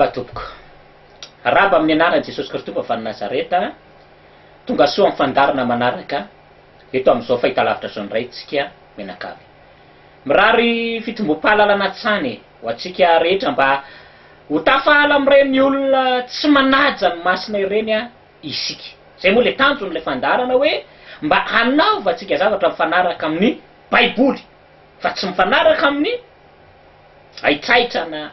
Arahaba tompoko. Arahaba amin'ny anaran'i Jesosy Kristy Tompo avy any Nazareta. Tonga soa amin'ny fandaharana manaraka eto amin'izao fahitalavitra izao indray tsika mianakavy. Mirary fitombom-pahalalana hatrany ho antsika rehetra mba ho tafahala amin'ireny olona tsy manaja ny masina ireny isika. Izay moa ilay tanjon'ilay fandaharana hoe mba hanaovantsika zavatra mifanaraka amin'ny Baiboly fa tsy mifanaraka amin'ny haitraitra na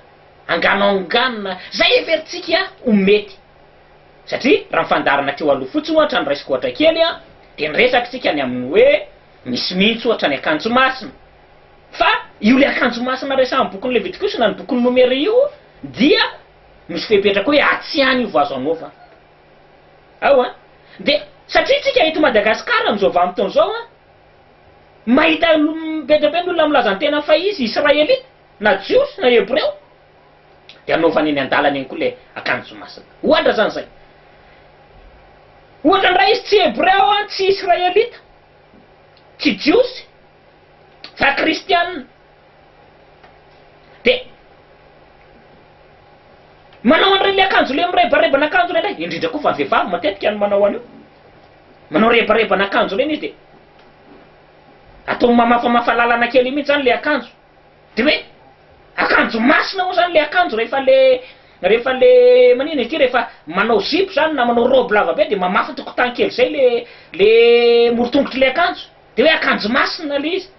angano angano na izay heverintsika ho mety. Satria raha ny fandaharana teo aloha fotsiny ohatra no raisiko ohatra kely an, dia niresaka isika ny amin'ny hoe misy mihitsy ohatra ny akanjo masina. Fa io ilay akanjo masina resahan'ny bokin'ny Levitikosy na ny bokin'ny Nomery io dia misy fepetra koa hoe atsy ihany io vao azo anaovana. Ao an! Dia satria isika eto Madagasikara amin'izao vanim-potoana izao an, mahita be dia be ny olona milaza ny tenany fa izy Israelita na Jiosy na Hebreo, dia anaovany eny an-dalana eny koa ilay akanjo masina. Ohatra izany izay. Ohatra indray izy tsy Hebreo an, tsy Israelita, tsy Jiosy, fa Kristiana. Dia manao an'ireny ilay akanjo ilay mirebareban'akanjo ireny indray, indrindra koa fa ny vehivavy matetika no manao an'io. Manao rebareban'akanjo ireny izy dia ataony mamafamafa lalana kely mihitsy izany ilay akanjo. Dia hoe akanjo masina moa zany le akanjo rehefa le rehefa le manina izy ity rehefa manao zipo zany na manao robe lava be dia mamafa tokotany kely zay le le morotongotr'le akanjo dia hoe akanjo masina le izy.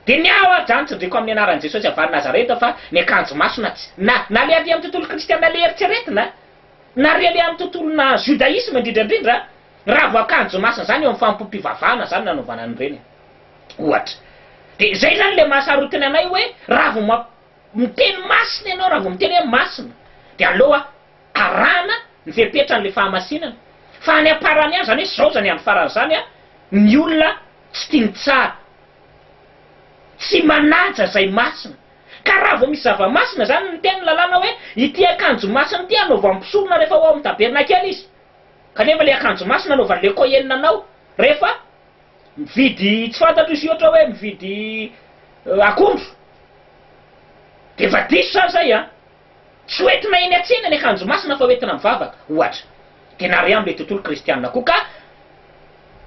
Dia ny ahy ary zany tsindriko amin'ny anaran'i Jesosy avy any Nazareta fa ny akanjo masina tsy na na le aty amin'ny tontolo kristiana le eritreretina na re le amin'ny tontolona judaisme indrindra indrindra raha vao akanjo masina zany eo amin'ny fanompoam-pivavahana zany nanaovana an'ireny. Ohatra. Dia izay izany ilay mahasarotiny anay hoe raha vao mamp miteny masina ianao, raha vao miteny hoe masina, dia aleo arahana ny fepetran'ilay fahamasinana. Fa any am-parany any, izany hoe izao izany andro farany izany an, ny olona tsy tia ny tsara, tsy manaja izay masina. Ka raha vao misy zava-masina izany, miteny ny lalàna hoe ity akanjo masina ity anaovan'ny mpisorona rehefa ho ao amin'ny tabernakely izy. Kanefa ilay akanjo masina anaovan'ilay Kohen anao rehefa Mividy tsy fantatro izy ohatra hoe mividy akondro de efa diso zany zay an! Tsy ho entina eny an-tsena ny akanjo masina fa ho entina mivavaka ohatra. De na re amle tontolo kristianina koa ka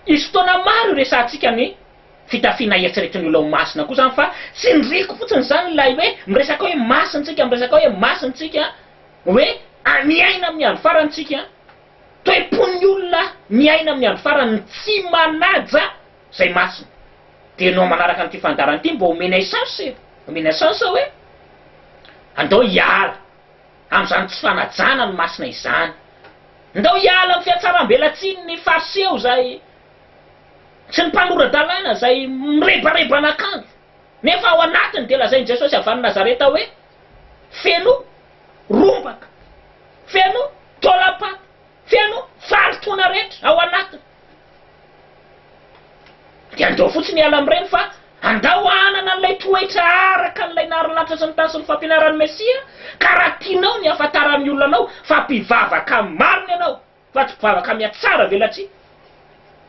hisy fotoana maro hiresahantsika ny fitafiana eritreretin'ny olona ho masina koa zany fa tsindriako fotsiny zany ilay hoe miresaka hoe masina tsika miresaka hoe masina tsika hoe miaina amin'ny andro farany tsika Toe-pon'ny olona miaina amin'ny andro farany ny tsy manaja izay masina. Dia ianao manaraka an'ity fandaharana ity mba omenay chance e! Omenay chance hoe andao hiala amin'izany tsy fanajana ny masina izany. Ndao hiala amin'ny fihatsaram-belatsihin'ny fariseo izay sy ny mpanora-dalàna izay mirebareban'akanjo nefa ao anatiny dia lazain'i Jesosy avy any Nazareta hoe feno rombaka. Feno taolam-paty, feno fahalotoana rehetra ao anatiny. Dia andao fotsiny hiala amin'ireny fa andao hanana an'ilay toetra araka an'ilay naharilatra sy ny tany sy ny fampianaran'ny Mesia, ka raha tianao ny hahafantaran'ny olona anao fa mpivavaka marina ianao, fa tsy mpivavaka mihatsara velatsihy,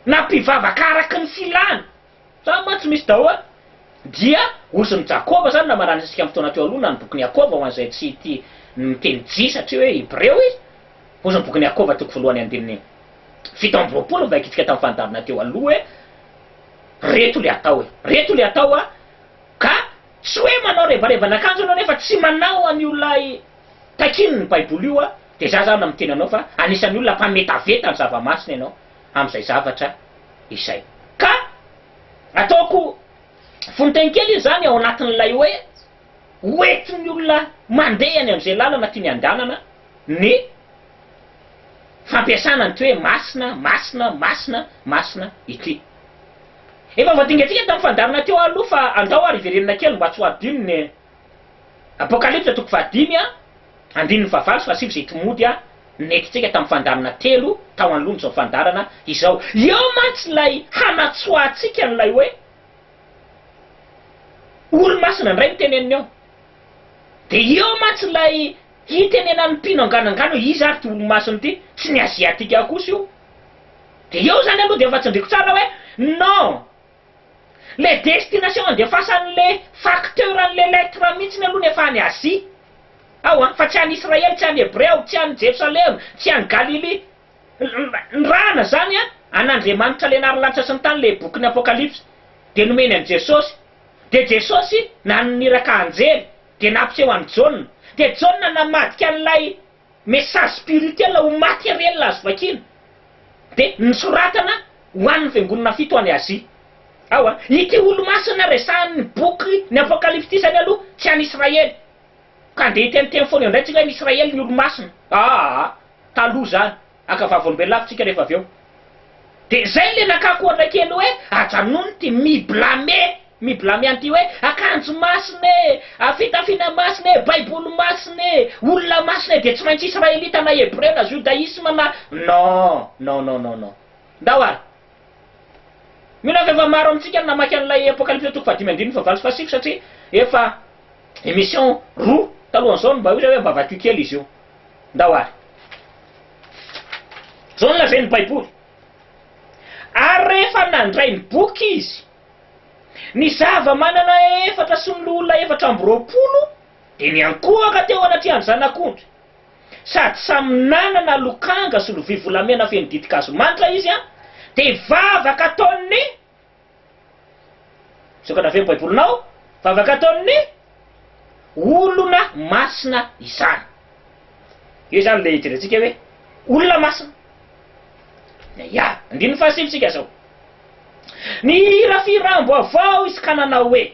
na mpivavaka araka ny filany. Zany mantsy misy daholo. Dia ozin'i Jakoba zany namarana antsika amin'ny fotoana teo aloha na ny bokin'i Jakoba ho an'izay tsy tia ny miteny J satria hoe Hebreo izy. Ozin'ny bokin'i Jakoba toko voalohany andininy 27 novakintsika tamin'ny fandaharana teo aloha hoe reto le atao e. Reto le atao a ka tsy hoe manao rebareban'akanjo ianao nefa tsy manao an'io ilay takian'ny baiboly io a dia za zany miteny anao fa anisan'ny olona mpametaveta ny zava-masina ianao amin'izay zavatra izay. Ka ataoko fononteny kely izy izany ao anatin'ilay hoe hoentin'ny olona mandeha any amin'izay lalana tiany handehanana ny fampiasana an'ity hoe masina, masina, masina, masina ity. Efa voadingantsika tamin'ny fandaharana teo aloha fa andao ary hiverenana kely mba tsy ho adino ny Apokalypsa toko fahadimy andininy fahavalo sy fahasivy izay tomody nentintsika tamin'ny fandaharana telo tao anoloan'izao fandaharana izao. Eo mantsy ilay hanatsoahantsika an'ilay hoe olo-masina indray no teneniny eo. Dia eo mantsy ilay hitenenan'ny mpino anganangana hoe iza ary ity olo-masina ity, tsy ny aziatika kosa io. Dia eo izany aloha dia efa tsindriko tsara hoe non! Le destination andefasan'le facteur an'le lettre mihitsiny aloha ny efa any Asie. Ao an, fa tsy any Israely, tsy any Hebreo, tsy any Jerosalema, tsy any Galilia. Ny rana zany an, an'Andriamanitra le nary lanitra sy ny tany le bokin'ny Apokalypsy. Dia nomeny an'i Jesosy. Dia Jesosy naniraka anjely, dia nampiseho an'i Jaona. Dia Jaona namadika an'ilay message spirituel ho matériel azo vakiana. Dia nosoratana ho an'ny fiangonana fito any Asia. Ao an, ity olo-masina resahan'ny boky ny Apokalypsy ity zany aloha tsy any Israely. Ka andeha hiteniteny foana eo indray tsika hoe ny Israely ny olo-masina. Aa! Taloha zany. Haka vavolombelona avy tsika rehefa avy eo. Dia zay le nakako ohatra kely hoe ajanony ty mi-blamer, mi-blamer an'ity hoe akanjo masina e, fitafiana masina e, baiboly masina e, olona masina e, dia tsy maintsy Israelita na Hebreo na Judaisme na. Non! Non non non non. Ndao ary. Mino aho fa efa maro amintsika no namaky an'ilay Apokalypsy toko fahadimy andininy fahavalo sy fahasivy satria efa émission roa talohan'izao no mba hoy hoe mba vakio kely izy io. Ndao ary. Izao no lazain'ny Baiboly, Ary rehefa nandray ny boky izy, ny zava-manana efatra sy ny loholona 24 dia niankohoka teo anatrehan'ny Zanak'ondry, sady samy nanana lokanga sy lovia volamena feno ditin-kazo manitra izy, dia vavaka ataon'ny Sokatra ve ny Baibolinao? Vavaka ataon'ny olona masina izany. Eo izany ilay ijerentsika hoe olona masina. Ya, andininy fahasivy isika izao. Nihira fihiram-baovao izy ka nanao hoe,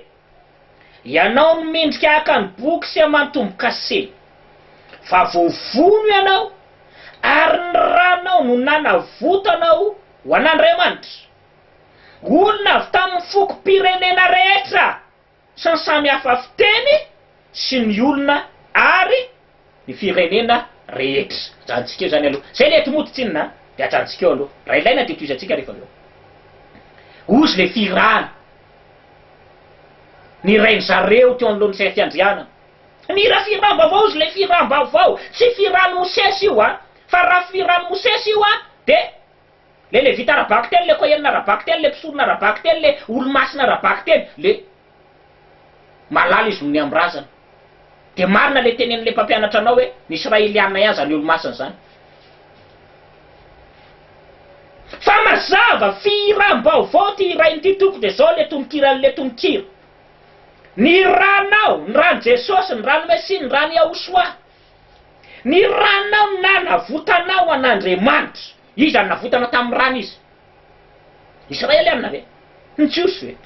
Ianao no mendrika haka ny boky sy aman-tombo-kase, fa voavono ianao, ary ny ranao no nanavotanao ho an'Andriamanitra. Olona avy tamin'ny fokom-pirenena rehetra sy ny samy hafa fiteny sy ny olona ary ny firenena rehetra. Ajanontsika eo izany aloha. Izay ilay enti-mody tsinona an! Dia ajanontsika eo aloha. Raha ilaina dia tohizantsika rehefa avy eo. Hozy ilay fihirana nirain-dry zareo teo anoloan'ny seza fiandrianana. Nihira fihiram-baovao hozy ilay fihiram-baovao. Tsy fihiran'i Mosesy io an! Fa raha fihiran'i Mosesy io an, dia Le levita ara-bakiteny, le kohenina ara-bakiteny, le mpisorona ara-bakiteny, le olo-masina ara-bakiteny, le malala izy noho ny amin'ny razana. Dia marina le tenenin'le mpampianatra anao hoe ny Israeliana ihany zany olo-masina zany. Fa mazava, fihiram-baovao ty hirain'ity toko dia zao le tononkiran'le tononkira. Ny ranao, ny ran'i Jesosy, ny ran'i Mesia, ny ran'i Yahoshua. Ny ranao no nanavotanao an'Andriamanitra. Iza no navotana tamin'ny rany iza? Israeliana ve? Ny Jiosy ve?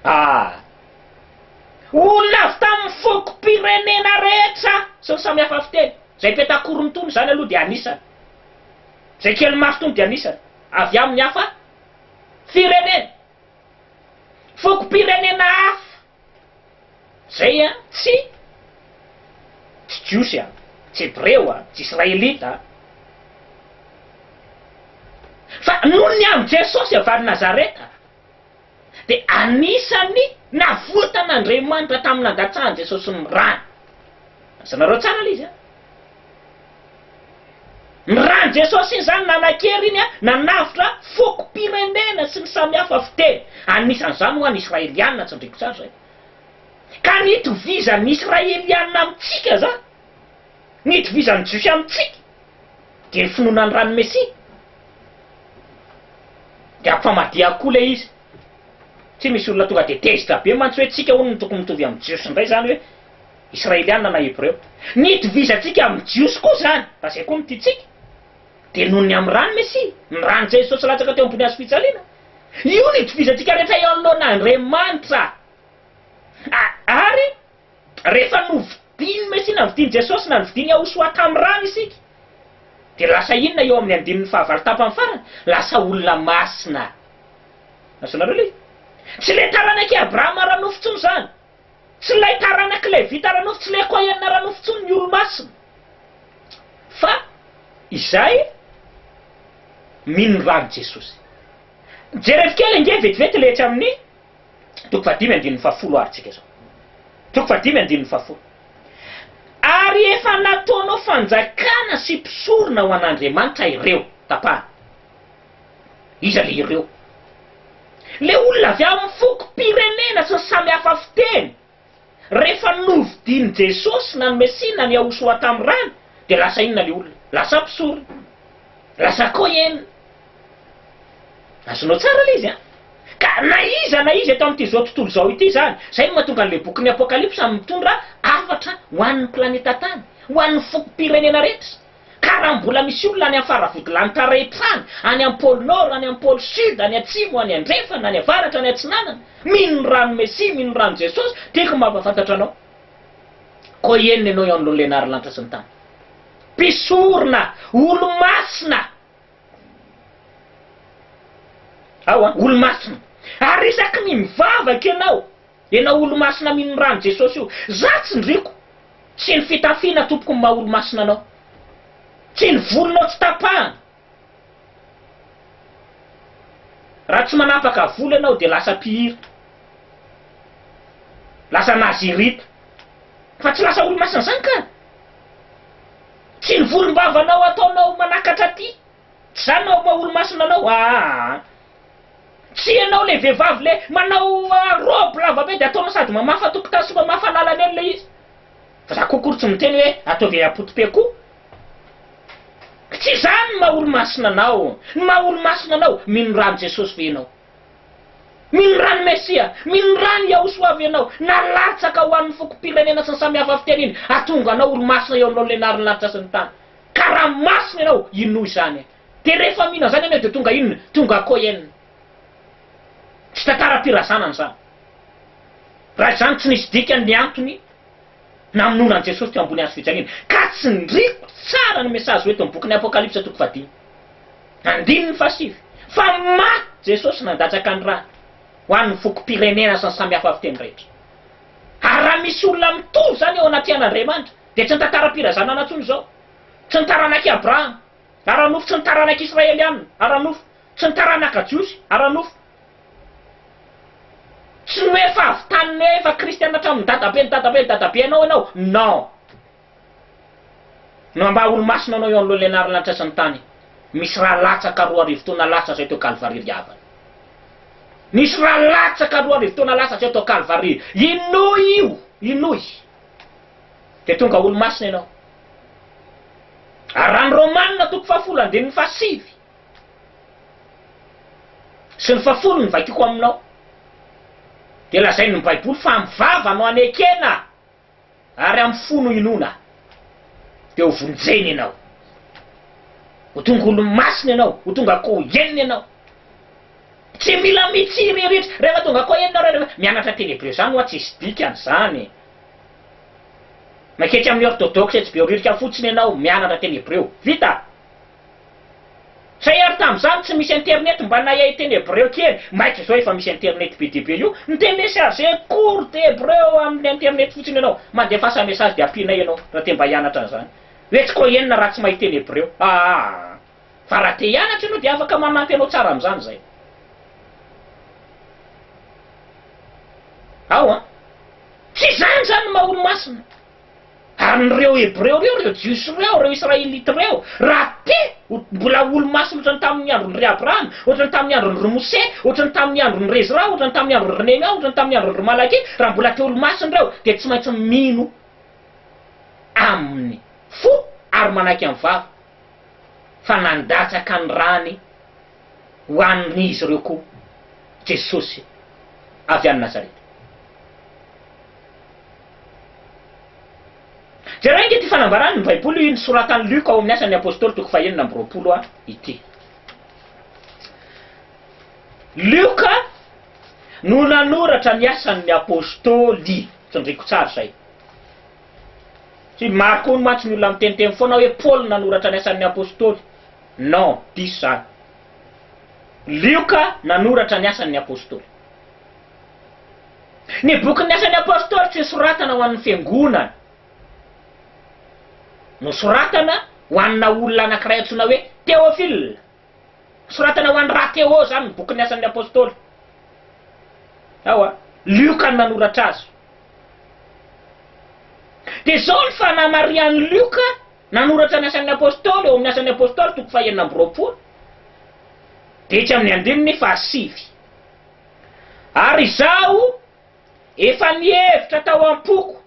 Ah! Olona avy tamin'ny fokom-pirenena rehetra sy ny samy hafa fiteny. Izay petakorony tony izany aloha dia anisany. Izay kely maso tony dia anisany. Avy amin'ny hafa firenena. Fokom-pirenena hafa. Zay an, tsy tsy jiosy an, tsy hebreo an, tsy israelita an. Fa noho ny amin'i Jesosy avy any Nazareta, dia anisan'ny navotan'Andriamanitra tamin'ny nandatsahan'i Jesosy ny rany. Azonareo tsara ilay izy an. Ny ran'i Jesosy iny izany nanan-kery iny an, nanavotra fokom-pirenena sy ny samy hafa fiteny. Anisan'izany hoa ny Israeliana, tsindriko tsara izay. Ka ny itovizan'ny Israeliana amintsika izany, ny itovizan'ny Jiosy amintsika, dia ny finoana ny ran'ny Mesia. Dia ampifamadihako koa ilay izy. Tsy misy olona tonga dia tezitra be mantsy hoe tsika hono no tokony mitovy amin'ny Jiosy indray izany hoe Israeliana na Hebreo. Ny itovizantsika amin'ny Jiosy koa izany, raha izay koa no tiantsika, dia noho ny amin'ny ran'ny Mesia, ny ran'i Jesosy latsaka teo ambony hazofijaliana. Io no itovizantsika rehetra eo anoloan'Andriamanitra. Ary rehefa novidian'ny Mesia, na novidian'i Jesosy, na novidian'i Yahoshuah tamin'ny rany isika, dia lasa inona eo amin'ny andininy fahavalo tapany farany? Lasa olona masina. Azonareo ilay izy? Tsy ilay taranak'i Abrahama ara-nofo intsony izany. Tsy ilay taranak'i Levita ara-nofo, tsy ilay Kohen ara-nofo intsony ny olo-masina, fa izay mino ny ran'i Jesosy. Jerevo kely ange vetivety ilay etsy amin'ny toko fahadimy andininy fahafolo ary tsika izao. Toko fahadimy andininy fahafolo. Ary efa nataonao fanjakana sy mpisorona ho an'Andriamanitra ireo. Tapahana. Iza le ireo? Le olona avy amin'ny fokom-pirenena sy ny samy hafa fiteny. Rehefa novidian'i Jesosy na ny Mesia na ny Yahoshuah tamin'ny rany dia lasa inona le olona? Lasa mpisorona. Lasa Kohen. Azonao tsara le izy an? Ka na iza na iza eto amin'ity izao tontolo izao ity izany, izay no mahatonga an'ilay bokin'ny Apokalypsa mitondra hafatra ho an'ny planeta tany, ho an'ny fokom-pirenena rehetra. Ka raha mbola misy olona any amin'ny faravodilanitra rehetra any, any amin'ny pôle nord, any amin'ny pôle sud, any atsimo, any andrefana, any avaratra, any atsinanana, mino ny ran'ny Mesia, mino ny ran'i Jesosy, tiako ny mampahafantatra anao, koa enina ianao eo anoloan'ilay nary lanitra sy ny tany. Mpisorona, olo-masina. Ao an, olo-masina. Ary isaky ny mivavaka ianao, Ianao olo-masina mino ny ran'i Jesosy io. Za tsindriko. Tsy ny fitafiana tompoko no maha olo-masina anao. Tsy ny volonao tsy tapahana. Raha tsy manapaka volo ianao dia lasa mpihira. Lasa nazirita. Fa tsy lasa olo-masina zany ka. Tsy ny volom-bavanao ataonao manakatra aty. Tsy zany no maha olo-masina anao. Aa. Tsy ianao le vehivavy le manao robe lava be de ataonao sady mamafa tokotany sy mamafa lalana eny le izy. Fa za koa akory tsy miteny hoe ataovy apotipe koa. Tsy izany ny maha olo-masina anao. Ny maha olo-masina anao, mino rano Jesosy ve ianao? Mino rano Mesia? Mino rano Yahoshua ve ianao? Nalatsaka ho an'ny fokom-pirenena sy ny samihafa fiteny iny, hahatonga anao olo-masina eo anoloan'ilay nary ny lanitra sy ny tany. Ka raha masina ianao, inoa izany. Dia rehefa mino an'izany ianao dia tonga inona? Tonga Kohen. Tsy tantaram-pirazanana izany. Raha izany tsy nisy dikany ny antony namonoana an'i Jesosy teo ambony hazo fijaliana. Ka tsindriko tsara ny message ho eto amin'ny bokin'ny Apokalypsa toko fahadimy. Andininy fahasivy. Fa maty Jesosy nandatsaka ny rany ho an'ny fokom-pirenena sy ny samihafa fiteny rehetra. Ary raha misy olona mitovy izany eo anatrehan'Andriamanitra dia tsy ny tantaram-pirazanana intsony izao. Tsy ny taranak'i Abrahama. Ara-nofo tsy ny taranaka Israeliana, ara-nofo, tsy ny taranaka Jiosy, ara-nofo. Tsy ny hoe efa avy tany hoe efa kristiana hatramin'ny dadabe ny dadabe ny dadabe anao ianao, non. No mba olo-masina anao eo anoloan'ilay nary lanitra sy ny tany. Misy rà latsaka 2000 taona lasa izay teo Kalvary ry havana. Nisy rà latsaka 2000 taona lasa izay teo Kalvary. Inoy io, inoy. Dia tonga olo-masina ianao. Ary raha ny Romana toko fahafolo andininy fahasivy sy ny fahafolo no vakiko aminao, dia lazain'ny Baiboly fa amin'ny vava no anekena ary amin'ny fo no inoana, dia ho vonjena ianao. Ho tonga olo-masina ianao, ho tonga Kohen ianao. Tsy mila mitsiriritra. Rehefa tonga Kohen ianao, rehefa mianatra teny hebreo izany ho'a tsisy dikany izany. Manketsy amin'ny orthodoxe etsy Behoririka fotsiny ianao mianatra teny hebreo. Vita! Zay ary tamin'izany tsy misy internet mba nahay teny hebreo kely, maika izao efa misy internet be dia be io, mi-télécharger cours d'hebreu amin'ny internet fotsiny ianao, mandefasa message dia ampianay ianao raha te mba hianatra an'izany. Hoe tsy kohen raha tsy mahay teny hebreo. Aa. Fa raha te hianatra ianao dia afaka manampy anao tsara amin'izany izay. Ao an! Tsy izany izany ny maha olo-masina. Ary ireo Hebreo ireo, ireo Jiosy ireo, ireo Israelita ireo, raha te ho mbola olo-masina ohatran'ny tamin'ny andron'i ry Abrahama, ohatran'ny tamin'ny andron'i ry Mose, ohatran'ny tamin'ny andron'i ry Ezra, ohatran'ny tamin'ny andron'i ry Nehemia, ohatran'ny tamin'ny andron'i ry Malakia, raha mbola te olo-masina ireo, dia tsy maintsy mino amin'ny fo ary manaiky amin'ny vava fa nandatsaka ny rany ho an'izy ireo koa Jesosy avy any Nazareta. Jereo ange ity fanambarany ny Baiboly nosoratan'i Lioka ao amin'ny Asan'ny Apostoly toko fahenina amby roapolo ity. Lioka no nanoratra ny Asan'ny Apostoly. Tsindriko tsara izay. Tsy maro koa mantsy ny olona miteniteny foana hoe Paoly nanoratra ny Asan'ny Apostoly. Non, diso izany. Lioka nanoratra ny Asan'ny Apostoly. Ny bokin'ny Asan'ny Apostoly tsy nosoratana ho an'ny fiangonana. Nosoratana ho an'na olona anankiray antsoina hoe Théophile. Nosoratana ho an'i Rathéo izany ny bokin'ny Asan'ny Apostoly. Ao a. Lioka no nanoratra azy. Dia izao ny fanamarihan'i Lioka Nanoratra ny Asan'ny Apostoly ao amin'ny Asan'ny Apostoly toko fahenina amby roapolo, dia etsy amin'ny andininy fahasivy. Ary izaho, Efa nihevitra tao am-poko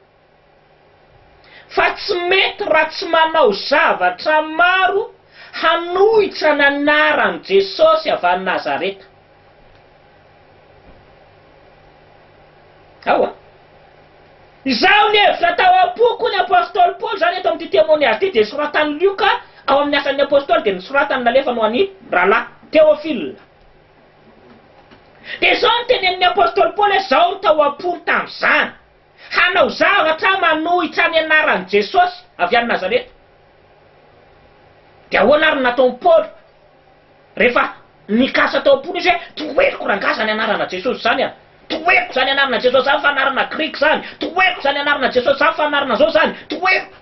fa tsy mety raha tsy manao zavatra maro hanohitra ny anaran'i Jesosy avy any Nazareta. Ao an! Izaho nihevitra tao am-poko, ny apostoly Paoly izany eto amin'ity témoignage ity dia soratan'i Lioka ao amin'ny Asan'ny Apostoly dia nosoratany nalefany ho an'i rahalahy Théophile. Dia izao no tenenin'ny apostoly Paoly hoe izao no tao am-pony tamin'izany, hanao zavatra manohitra ny anaran'i Jesosy avy any Nazareta. Dia ahoana ary no nataon'i Paoly rehefa nikasa tao am-pony izy hoe toheriko rangahy izany anarana Jesosy izany an! Toheriko izany anarana Jesosy izany fa anarana grika izany, toheriko izany anarana Jesosy izany fa anarana izao izany, toheriko.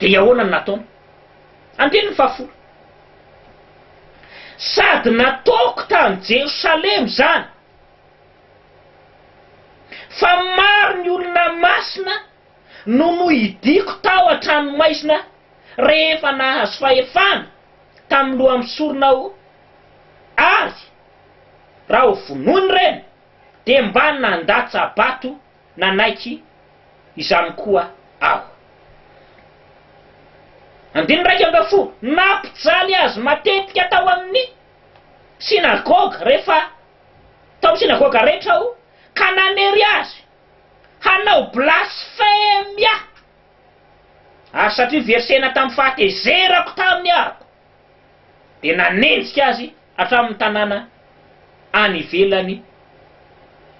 Dia ahoana no nataony? Andininy fahafolo. Sady nataoko tany Jerosalema izany, fa maro ny olona masina no nohidiako tao an-tranomaizina rehefa nahazo fahefana tamin'ny loha-mpisorona aho, ary raha ho vonoina ireny, dia mba nandatsa-bato nanaiky izany koa aho. Andininy 11, Nampijaly azy matetika tao amin'ny synagoga rehefa tao amin'ny synagoga rehetra aho, ka nanery azy hanao blasfemia. Ary satria versena tamin'ny fahatezerako taminy aho, dia nanenjika azy hatramin'ny tanàna any ivelany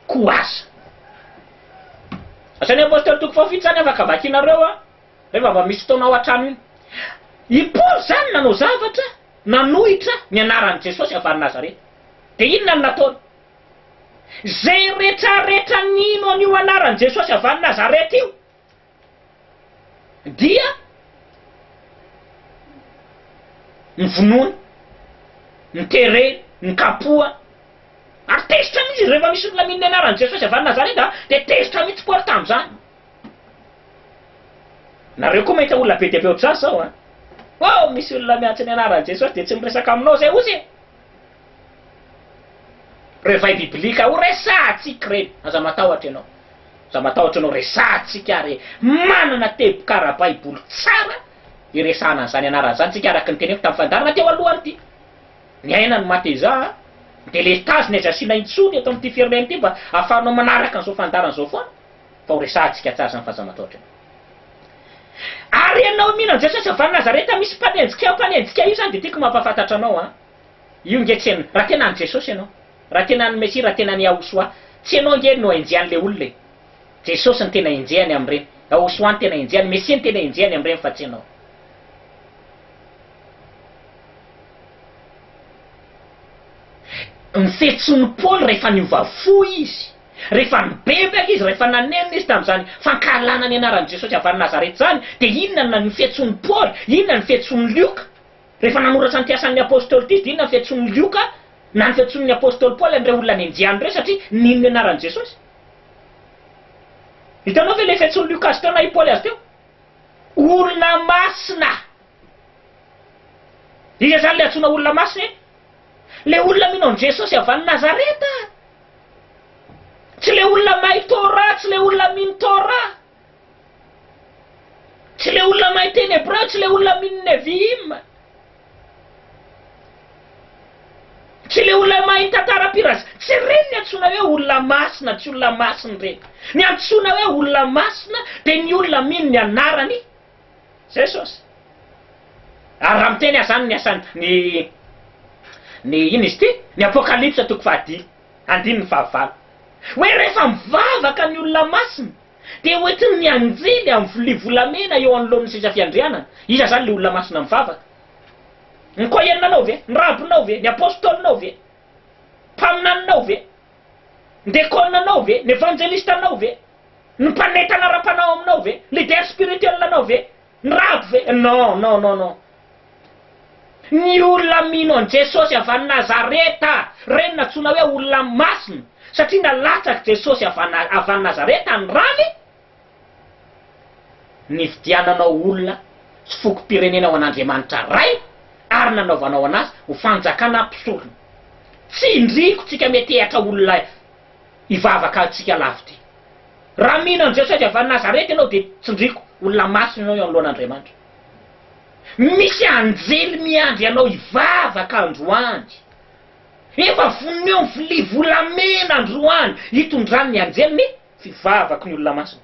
koa aza. Asan'ny Apostoly toko fahafito izany afaka vakinareo an, rehefa mba misy fotoana ao an-trano iny. I Paoly izany nanao zavatra nanohitra ny anaran'i Jesosy avy any Nazareta. Dia inona no nataony? Izay retraretra nino an'io anaran'i Jesosy avy any Nazareta io dia novonoina, noterena, nokapohana, ary tezitra mihitsy izy rehefa misy olona mino ny anaran'i Jesosy avy any Nazareta dia tezitra mihitsy Paoly tamin'izany. Nareo koa mahita olona be dia be ohatr'izany izao an! Oh, misy olona miantso ny anaran'i Jesosy dia tsy miresaka aminao izay ozy e! Réveil biblique ho resahantsika ireny, aza matahotra ianao. Aza matahotra ianao, resahantsika ary manana teboka ara-baiboly tsara hiresahana an'izany anarana izany tsika araka ny teneniko tamin'ny fandaharana teo alohany ity. Ny aina no mateza a! Ny delestazy ny aiza asiana intsony eto amin'ity firenena ity mba ahafahanao manaraka an'izao fandaharana izao foana fa ho resahantsika tsara izany fa aza matahotra ianao. Ary ianao mino an'i Jesosy avy any Nazareta misy mpanenjika mpanenjika io izany dia tiako mampahafantatra anao an! Io nge tsy raha tena an'i Jesosy ianao, raha tena an'i Mesia, raha tena an'i Yahoshuah, tsy ianao nge no enjehan'le olona e! Jesosy no tena enjehany amin'ireny, Yahoshuah no tena enjehany, Mesia no tena enjehany amin'ireny fa tsy ianao. Ny fiantsoan'i Paoly rehefa niova fo izy, rehefa nibebaka izy, rehefa nanenina izy tamin'izany fankahalana ny anaran'i Jesosy avy any Nazareta izany, dia inona no ny fiantsoan'i Paoly, inona ny fiantsoan'i Lioka? Rehefa nanoratra an'ity Asan'ny Apostoly ity izy dia inona ny fiantsoan'i Lioka na ny fiantsoan'ny Apostoly Paoly an'ireo olona nenjehany ireo satria nino ny anaran'i Jesosy? Hitanao ve ilay fiantsoan'i Lioka azy teo na i Paoly azy teo? Olona masina! Iza izany ilay antsoina olona masina e? Ilay olona mino an'i Jesosy avy any Nazareta! Tsy ilay olona mahay Torah, tsy ilay olona mino Torah! Tsy ilay olona mahay teny hebreo, tsy ilay olona mino Nevi'im. Tsy ilay olona mahay ny tantaram-piraz. Tsy ireny ny antsoina hoe olona masina, tsy olona masina ireny. Ny antsoina hoe olona masina dia ny olona mino ny anaran'i Jesosy. Ary raha miteny aho izany ny asan'ny ny ny inona izy ity? Ny Apokalypsa toko fahadimy, andininy fahavalo. Hoe rehefa mivavaka ny olona masina Dia hoentin'ny anjely amin'ny vilia volamena eo anoloan'ny seza fiandrianana. Iza izany ilay olona masina mivavaka? Ny Kohen-nao ve? Ny Rabinao ve? Ny Apostolinao ve? Mpaminaninao ve? Ny Dekônanao ve? Ny Evanjelistanao ve? Ny mpanentana ara-panahy ao aminao ve? Leader spirituel-nao ve? Ny Raby ve? Non, non, non, non. Ny olona mino an'i Jesosy avy any Nazareta, ireny no antsoina hoe olona masina, satria nalatsak'i Jesosy avy any avy any Nazareta ny rany, nividiananao olona sy fokom-pirenena ho an'Andriamanitra Ray ary nanaovanao an'azy ho fanjakana mpisorona. Tsindriko tsika metehatra olona. Hivavaka antsika lavo ty. Raha mino an'i Jesosy avy any Nazareta ianao dia tsindriko, olona masina ianao eo anoloan'Andriamanitra. Misy anjely miandry anao hivavaka androany. Efa vonona eo ny vilia volamena androany hitondran'ny anjely ny fivavaky ny olona masina.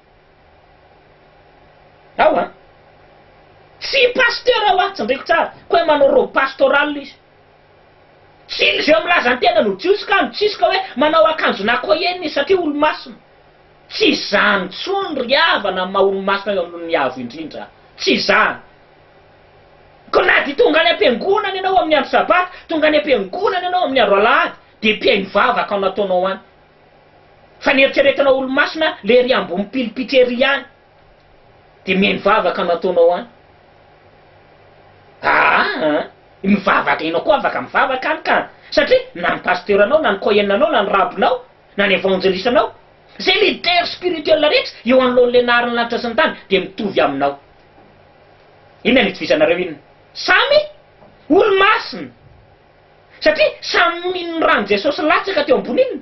Ao an! Tsy pasteur aho an, tsindriko tsara, koa hoe manao robe pastorale izy. Tsy izay milaza ny tenany ho jiosy ka mitsisika hoe manao akanjo nakoyen izy satria olo-masina. Tsy izany intsony ry havana ny maha olo-masina eo anoloan'ny Avo Indrindra. Tsy izany. Koa na dia tonga any am-piangonana ianao amin'ny andro sabata, tonga any am-piangonana ianao amin'ny andro alahady, dia mpihaino vavaka no ataonao any. Fa ny eritreretinao olo-masina le ery ambony pilipitra ery ihany. Dia mihaino vavaka no ataonao any. Aa mivavaka ianao koa afaka mivavaka any ka. Satria na ny pasteur anao na ny kohen anao na ny rabinao na ny evangeliste anao, izay leader spirituel rehetra eo anoloan'ilay nahary ny lanitra sy ny tany dia mitovy aminao. Inona no itovizanareo inona? Samy olo-masina. Satria samy mino ny ran'i Jesosy latsaka teo ambony inona?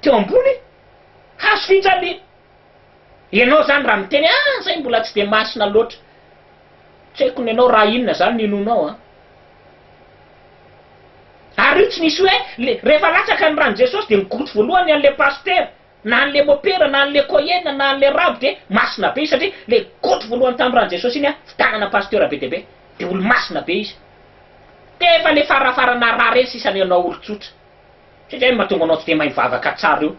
Teo ambony hazo fijaliana. Ianao zany raha miteny ah zay mbola tsy dia masina loatra. Tsy haiko ny anao raha inona zany ny inoanao an. Ary io tsy nisy hoe le rehefa latsaka ny ran'i Jesosy dia migoty voalohany an'le pasitera na an'le mopera na an'le koiena na an'le raby dia masina be izy satria le goty voalohany tamin'ny ran'i Jesosy iny an fitanana pasitera be dia be dia olo-masina be izy. Dia efa le farafarana ra reny sisa ny anao olon-tsotra. Satria zay no mahatonga anao tsy dia mahay mivavaka tsara io.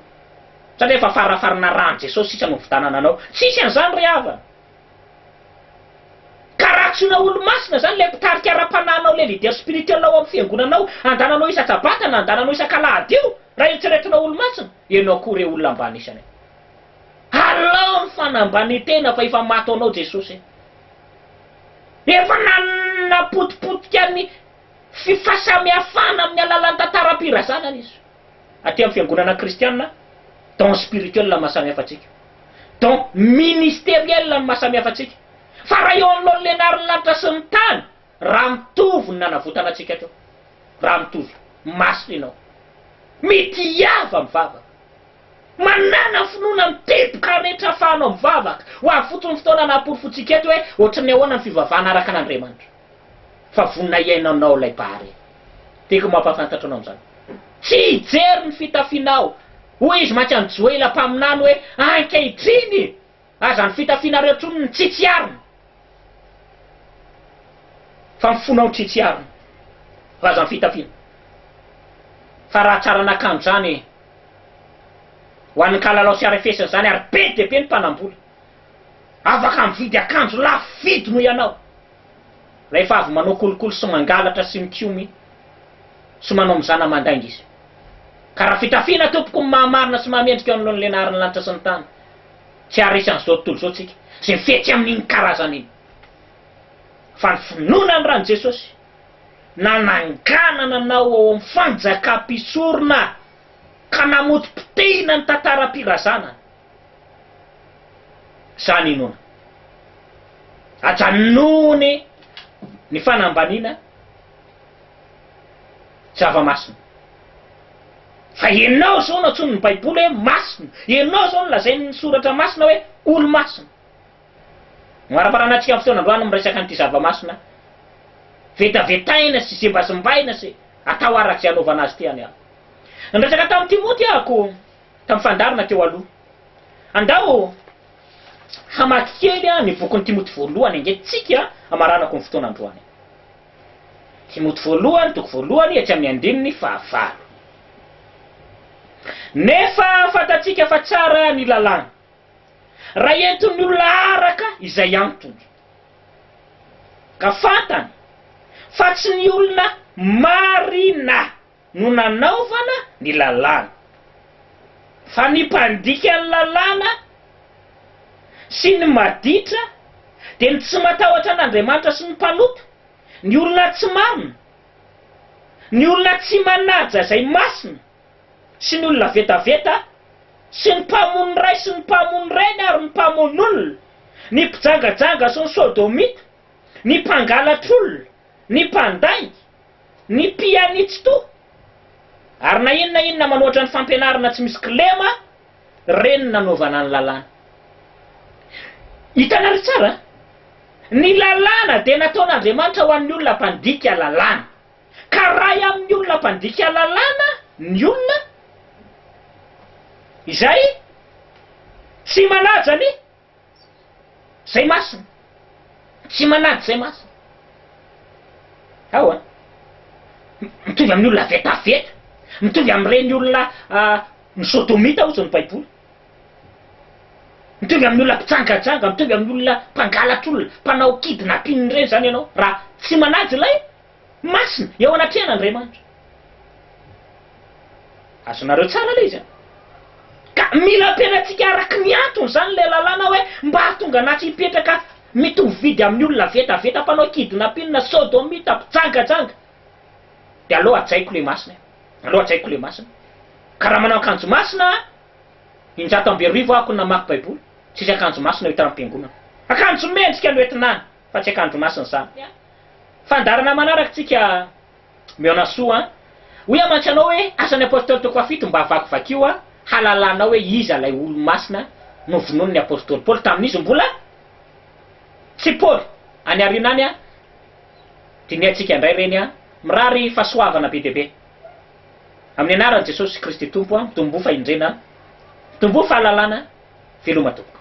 Satria efa farafarana ran'i Jesosy sisa no nividanana anao. Tsisy an'izany ry havana. Ka raha tsy ho olo-masina zany ilay mpitarika ara-panahinao ilay leader spirituel ao amin'ny fiangonanao, andananao isan-tsabata na andananao isak'alahady io, raha eritreretinao olo-masina, ianao koa re olona ambany isany. Alao ny fanambanin-tena fa efa maty ho anao Jesosy e. Efa nanapotipotika ny Fifahasamihafana amin'ny alalan'ny tantaram-pirazanana izy. Aty amin'ny fiangonana kristiana, don spirituel no mahasamihafa antsika. Don ministeriel no mahasamihafa antsika. Fa raha eo anoloan'ny lenarin'ny lanitra sy ny tany, raha mitovy ny nanavotana antsika teo. Raha mitovy. Masina ianao. Mitiava mivavaka. Manàna finoana ny teboka rehetra ahafahanao mivavaka. Ho avy fotsiny ny fotoana hanaporofoantsika eto hoe ohatran'ny ahoana ny fivavahana araka an'Andriamanitra. Fa vonona hihaino anao ilay Mpahary. Tiako mampahafantatra anao amin'izany. Tsy hijery ny fitafianao. Hoy izy mantsy an'i Joela mpaminany hoe, Ankehitriny, aza ny fitafianareo intsony no tsitsiarina, fa ny fonao no tsitsiarina, fa aza ny fitafiana. Fa raha tsara nakanjo izany ho an'ny kalalao sy arefesina izany, ary be dia be ny mpanambola, afaka mividy akanjo lafo vidy noho ianao. Rehefa avy manao kolikoly sy mangalatra sy mikomy sy manao mizana mandainga izy. Ka raha fitafiana tompoko ny maha-marina sy maha-mendrika eo anoloan'ny Lenaharin'ny lanitra sy ny tany, tsy haharesy an'izao tontolo izao tsika, izay mifetsy amin'iny karazana iny. Fa ny finoana ny ran'i Jesosy, nananganana anao ao amin'ny fanjakam-pisorona ka namotipotehina ny tantaram-pirazanana, Izany inoana. Ajanony ny fanambaniana zava-masina. Fa ianao izao no antsoin'ny Baiboly hoe masina. Ianao izao no lazain'ny Soratra Masina hoe olo-masina. Noharaparanantsika amin'ny fotoana androany miresaka an'ity zava-masina vetavetaina sy zimbazimbaina sy atao araka izay anaovana azy ity any aho. Niresaka tamin'i Timoty aho tamin'ny fandaharana teo aloha. Andao hamaky kely ny bokin'i Timoty voalohany ange tsika hamaranako ny fotoana androany. Timoty voalohany, toko voalohany, etsy amin'ny andininy fahavalo. Nefa fantatsika fa tsara ny lalàna, raha entin'ny olona araka izay antony. Ka fantany fa tsy ny olona marina no nanaovana ny lalàna, fa ny mpandika ny lalàna sy ny maditra dia ny tsy matahotra an'Andriamanitra sy ny mpanota, ny olona tsy marina, ny olona tsy manaja izay masina sy ny olona vetaveta sy ny mpamono ray sy ny mpamono reny ary ny mpamono olona, ny mpijangajanga sy ny sodomita, ny mpangalatr'olona, ny mpandainga, Ny mpianitsy toa. Ary na inona inona manohatra ny fampianarana tsy misy kilema, ireny no nanaovana ny lalàna. Hitanareo tsara? Ny lalàna dia nataon'Andriamanitra ho an'ny olona mpandika lalàna. Ka ray amin'ny olona mpandika lalàna ny olona izay tsy manaja ny izay masina. Tsy manaja izay masina. Ao an. Mitovy amin'ny olona vetaveta. Mitovy amin'ireny olona ny sodomita hozy ny Baiboly. Mitovy amin'ny olona mpijangajanga, mitovy amin'ny olona mpangalatr'olona, mpanao kidnapping ireny izany ianao raha tsy manaja ilay masina eo anatrehan'Andriamanitra. Azonareo tsara ilay izy an? Ka mila ampianatsika araka ny antony izany ilay lalàna hoe mba hahatonga anà tsy hipetraka mitovy vidy amin'ny olona vetaveta mpanao kidnapping, sodomita, mpijangajanga. Dia aleo hajaiko ilay masina e. Aleo hajaiko ilay masina. Ka raha manao akanjo masina aho, 11 aho ko namaky baiboly, tsisy akanjo masina eo itaram-piangonana. Akanjo mendrika no entina any fa tsy akanjo masina izany. Fandaharana manaraka tsika mihaona soa an. Hoy aho mantsy anao hoe asan'ny apostoly toko fahafito mba vakivakio an halalanao hoe iza ilay olo-masina novononin'ny apostoly Paoly tamin'izy mbola tsy Paoly. Any aoriana any an dinihantsika indray ireny an. Mirary fahasoavana be dia be. Amin'ny anaran'i Jesosy Kristy Tompo an, mitomboa fahendrena, mitomboa fahalalana, veloma tompoko.